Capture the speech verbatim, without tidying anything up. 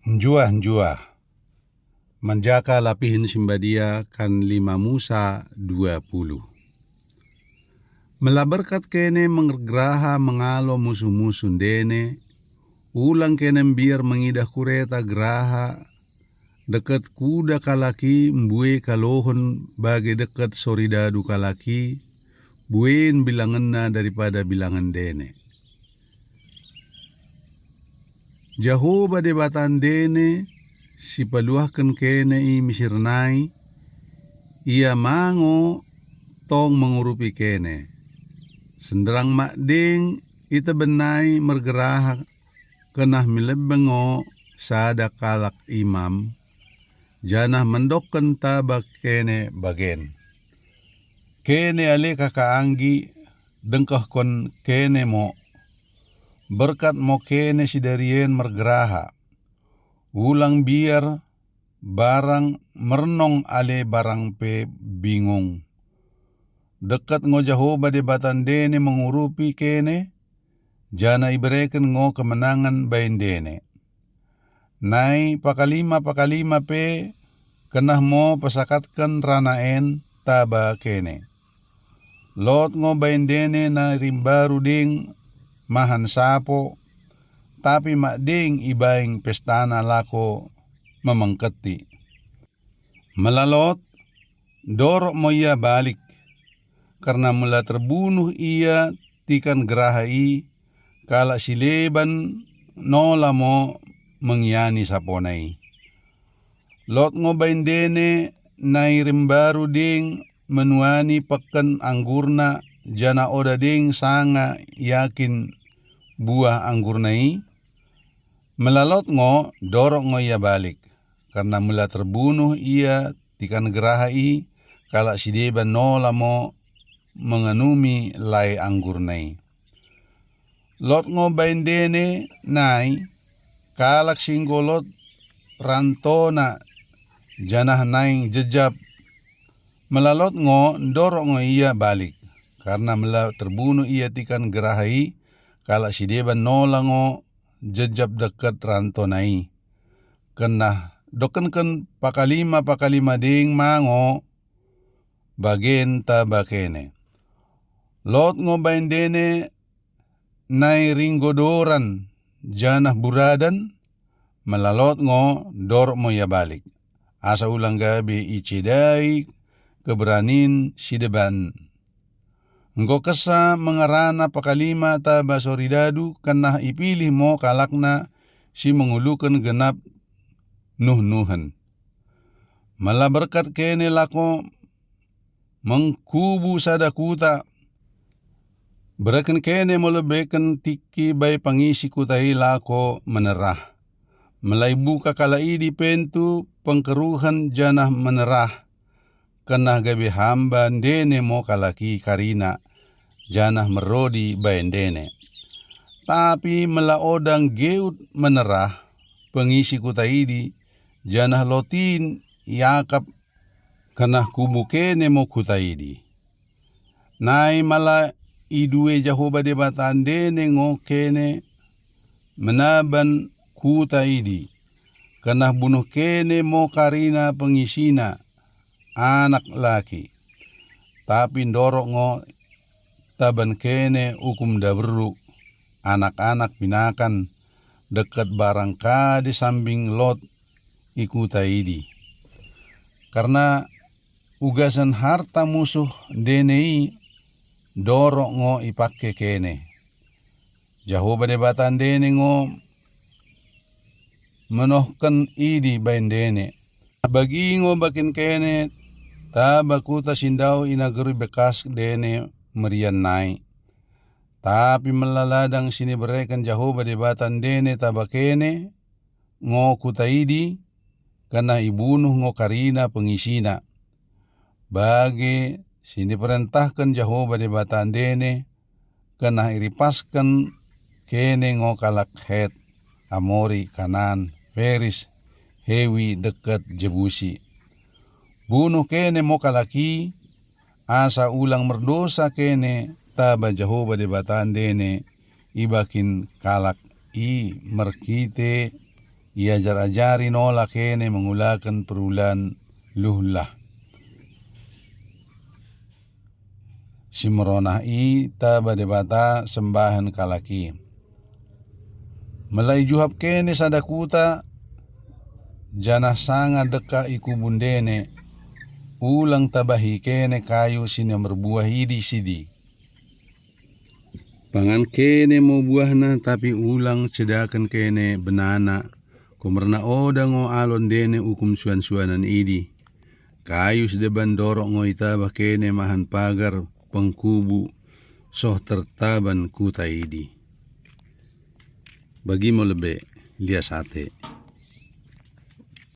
Njuah-njuah. Man jaka lapihen si mbadia kan lima Musa dua puluh. Mela berkat kene mergeraha mengalo musuh-musuh ndene, ulang kene mbiar mengidah kureta geraha, deket kuda kalak i mbue kalohen bage deket sori dadu kalak i, buen bilangenna daripada bilangen ndene. Jehoba Dibata ndene si paluahken kene i Misir nai, ia ma ngo tong mengurupi kene. Senderang mak deng iteben nai mergeraha kenah milebeng ngo sada kalak imam, janah mendokken taba kene bagen. Kene ale kaka anggi, dengkehkon kene mo. Berkat mo kene si darien mergeraha. Ulang mbiar barang mernong ale barang pe bingung. Deket ngo Jehoba Dibata ndene mengurupi kene, janah ibereken ngo kemenangen bai ndene. Nai pakalima-pakalima pe kenah mo pesakatken rana en taba kene. Lot ngo bai ndene nai rimbaru deng mahan sapo, tapi mak deng ibaing pestana lako memengketi. Mela Lot, ndorok mo ia balik, kerna mela terbunuh ia tikan geraha i, kalak si leban nola mo mengiani sapona i. Lot ngo bai ndene nai rimbaru deng menuani peken anggurna, janah oda deng sanga iakin buah anggurna i. Mela Lot ngo ndorok ngo ia balik, kerna mela terbunuh ia tikan geraha i, kalak si deban nola mo mengenumi lae anggurna i. Lot ngo bai ndene nai, kalak si enggo lot rantona janah naing jejap. Mela Lot ngo ndorok ngo ia balik, kerna mela terbunuh ia tikan geraha i, kalak si deban nola ngo jejap deket rantona i. Kenah dokenken pakalima-pakalima deng ma ngo bagen taba kene. Lot ngo bai ndene nai ringgodoran janah buradan, mela Lot ngo ndorok mo ia balik, asa ulang gabe icidai keberanin si deban. Enggo kesa mengerana pakalima taba sori dadu, kenah ipilih mo kalakna si menguluken genap nuh-nuhen. Mela berkat kene lako mengkubu sada kuta. Bereken kene mo lebeken tiki bai pangisi kuta i lako menerah. Mela ibuka kalak idi pentu pengkeruhen janah menerah. Kenah gabe hamba ndene mo kalak i karina, janah merodi bai ndene. Tapi mela oda nggeut menerah pengisi kuta idi, janah lotin iakap kenah kubu kene mo kuta idi. Nai mala idue Jehoba Dibata ndene ngo kene menaban kuta idi, kenah bunuh kene mo karina pengisina, anak laki. Tapi ndorok ngo taban kene ukum ndaberu, anak-anak pinakan, deket barang kade sambing Lot i kuta idi. Kerna ugasen harta musuh ndene i ndorok ngo ipake kene. Jehoba Dibata ndene ngo menohken idi bai ndene. Bagi ngo bakin kene taba kuta si ndauh i nagori bekas ndene merian nai. Tapi mela ladang si nibereken Jehoba Dibata ndene taba kene ngo kuta idi, kenah ibunuh ngo karina pengisina. Bage si niperentahken Jehoba Dibata ndene, kenah iripasken kene ngo kalak Het, Amori, Kanaan, Peris, Hewi, deket Jebusi. Bunuh kene mo kalak i, asa ulang merdosa kene taba Jehoba Dibata ndene ibakin kalak i merkite Iajar-ajari nola kene mengulaken perulan luhlah. Si meronah i taba Dibata sembahen kalak i. Melai juhap kene sada kuta, janah sanga dekah i kubu ndene, ulang tabahi kene kayu si na merbuah idi sidi. Pangan kene mo buahna, tapi ulang cedaken kene benana, kumerna oda ngo alon ndene ukum suan-suanan idi. Kayu si deban dorok ngo itabah kene mahan pagar pengkubu soh tertaban kuta idi. Bagi mo lebe, lias ate.